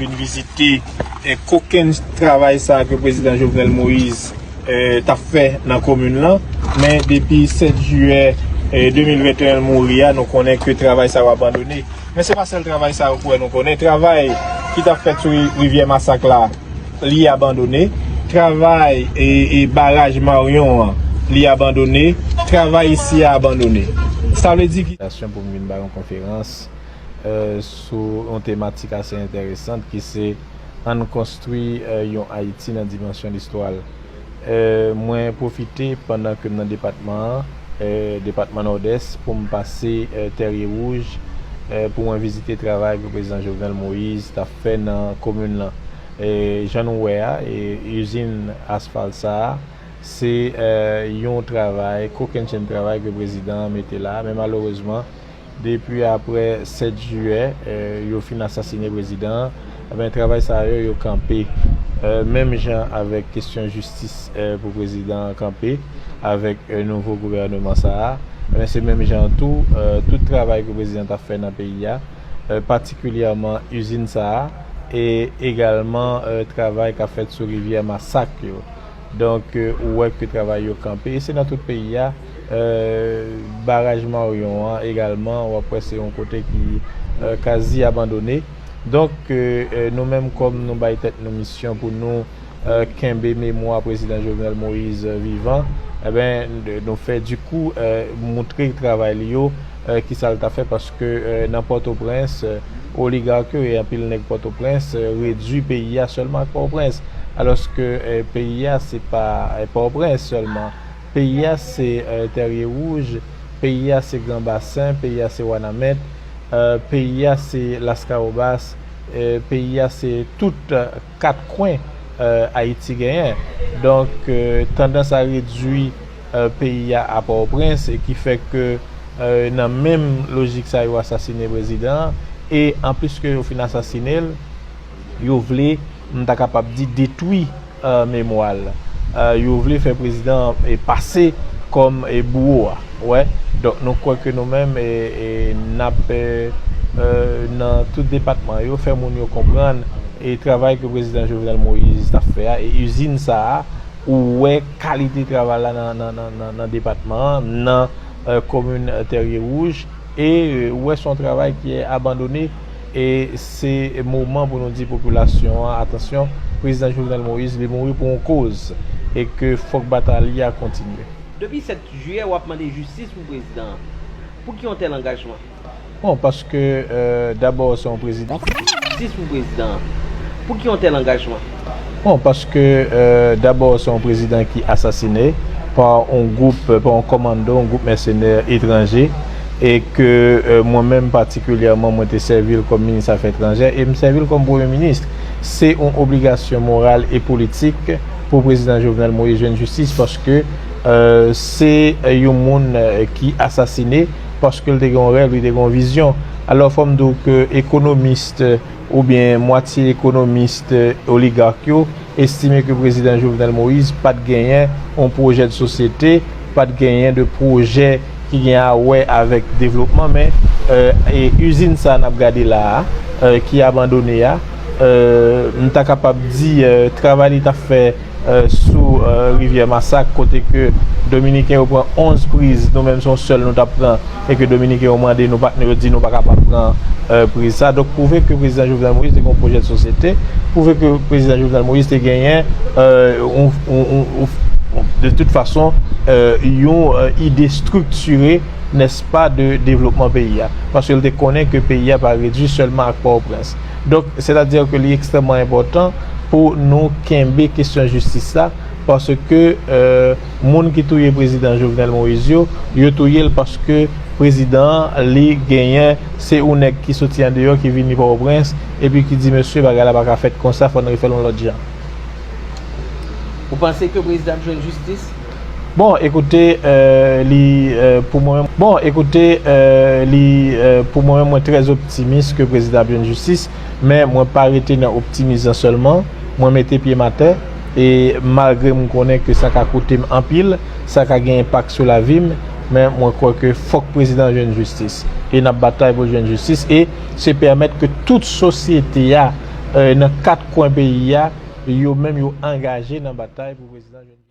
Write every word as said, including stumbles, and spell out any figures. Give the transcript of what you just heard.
Vin vizite eh, kokenn travay sa ke prezidan Jovenel Moïse eh, t ap fè nan komin lan. Men depi sèt jiyè eh, de mil venteyen l mouri a, nou konnen ke travay sa yo abandone. Men se pa sèl travay sa yo pou wè nou konnen. Travay ki t ap fèt sou ri- rivyè Masak la, li abandone. Travay e, e baraj Maryon an, li abandone. Travay isi a abandone. Sa vle di ki pou m vin bay yon konferans eh, sou yon tematik ase enteresan ki se ann konstwi eh, yon Ayiti nan dimansyon listwa l. Eh, mwen pwofite pandan ke m nan depatman an, eh, depatman Nòdès, pou m pase eh, Tèrye Wouj eh, pou mwen vizite travay ke prezidan Jovenel Moïse t ap fè nan komin lan. Eh, jan nou wè a, eh, izin asfalt sa a, se eh, yon travay, kokennchenn travay ke prezidan an mete la, men malerezman, depi aprè sèt jiyè, eh, yo fin asasine prezidan an, ebyen, travay sa yo, yo kanpe. Eh, menm jan avèk kesyon jistis eh, pou prezidan an kanpe, avèk eh, nouvo gouvèneman sa a, ebyen, se menm jan tou, eh, tout travay ke prezidan t ap fè nan peyi a, eh, patikilyèman izin sa a, e egalman eh, travay k ap fèt sou rivyè Masak yo. Donk, eh, ou wè ke travay yo kanpe. E se nan tout peyi a. Eh, baraj Maryon an egalman, w ap wè se yon kote ki eh, kazi abandone. Donk, eh, eh, nou menm kòm nou bay tèt nou misyon pou nou eh, kenbe memwa prezidan Jovenel Moïse eh, vivan, ebyen, n- nou fè dikou eh, moutre travay li yo eh, ki sa l ta fè, paske eh, nan Pòtoprens, eh, oligak yo e anpil nèg Pòtoprens eh, redui peyi a sèlman ak Pòtoprens. Alòske eh, peyi a se pa eh, Pòtoprens sèlman. Peyi a se eh, Tèrye Wouj, peyi a se Gran Basen, peyi a se Wanament, eh, peyi a se Laskawobas, eh, peyi a se tout eh, kat kwen eh, Ayiti genyen. Donk, eh, tandans a redui eh, peyi a a Pòtoprens, e ki fè ke eh, nan menm lojik sa yo asasine prezidan an, e anplis ke yo fin asasine l, yo vle, m ta kapab di, detwi eh, memwa l. Eh, yo vle fè prezidan an eh, pase kòm eh, bouwo a. Wè, donk nou kwè ke nou menm eh, eh, n ap eh, eh, nan tout depatman yo, fè moun yo konprann e travay ke prezidan Jovenel Moïse t ap fè a, e izin sa a, ou wè kalite travay la nan, nan, nan, nan, nan depatman an, nan eh, komin eh, Tèrye Wouj, e eh, ou wè se yon travay ki abandone, e se moman pou nou di popilasyon an, atansyon, prezidan Jovenel Moïse, li mouri pou yon koz, e ke fòk batay li a kontinye. Depi sèt jiyè, w ap mande jistis pou prezidan an. Pou ki yon tèl angajman? Bon, paske eh, dabò se yon prezidan. Jistis pou prezidan an. Pou ki yon tèl angajman? Bon, paske eh, dabò se yon prezidan ki asasine pa yon gwoup, pa yon kòmando, yon gwoup mèsenè etranje, e ke eh, mwen menm patikilyèman mwen te sèvi l kòm minis afè etranjè e m sèvi l kòm premye minis. Se yon obligasyon moral e politik pou prezidan Jovenel Moïse jwenn jistis, paske eh, se eh, yon moun eh, ki asasine paske l te gen yon rèv, li te gen yon vizyon. Alò, fò m di w ke ekonomis eh, oubyen mwatye ekonomis eh, oligak yo estime ke prezidan Jovenel Moïse pa t genyen yon pwojè de sosyete, pa t genyen de pwojè ki gen a wè avèk devlopman, men eh, e izin sa n ap gade la a, eh, ki abandone a, eh, m ta kapab di eh, travay li t ap fè eh, sou eh, rivyè Masak, kote ke Dominiken yo pran onz priz, nou menm se yon sèl nou t ap pran, e ke Dominiken yo mande nou patnè yo di nou pa kapab pran eh, priz sa. Donk, pwouve ke prezidan Jovenel Moïse te gen yon pwojè de sosyete, pwouve ke prezidan Jovenel Moïse te genyen eh, yon, yon, yon, yon, de tout fason eh, yon eh, ide estriktire, nèspa, de devlopman peyi a. Paske l te konnen ke peyi a pa redui sèlman ak Pòtoprens. Donk, sètadi ke li ekstrèmman enpòtan pou nou kenbe kesyon jistis la, paske eh, moun ki touye prezidan Jovenel Moïse yo, yo touye l paske prezidan an, li genyen, se yon nèg ki soti andeyò, ki vini Pòtoprens, epi ki di, mesye, bagay la pa ka fèt konsa, fò n refè l yon lòt jan. Ou panse ke prezidan ap jwenn jistis? Bon, ekoute, eh, li eh, pou mwen menm, bon, ekoute, eh, li eh, pou mwen menm, mwen trè optimis ke prezidan ap jwenn jistis, men mwen pa rete nan optimis lan sèlman, mwen mete pye m atè, e malgre m konnen ke sa ka koute m anpil, sa ka gen enpak sou lavi m, men mwen kwè ke fòk prezidan jwenn jistis. E n ap batay pou l jwenn jistis, e se pèmèt ke tout sosyete a eh, nan kat kwen peyi a, yo menm yo angaje nan batay pou prezidan jwenn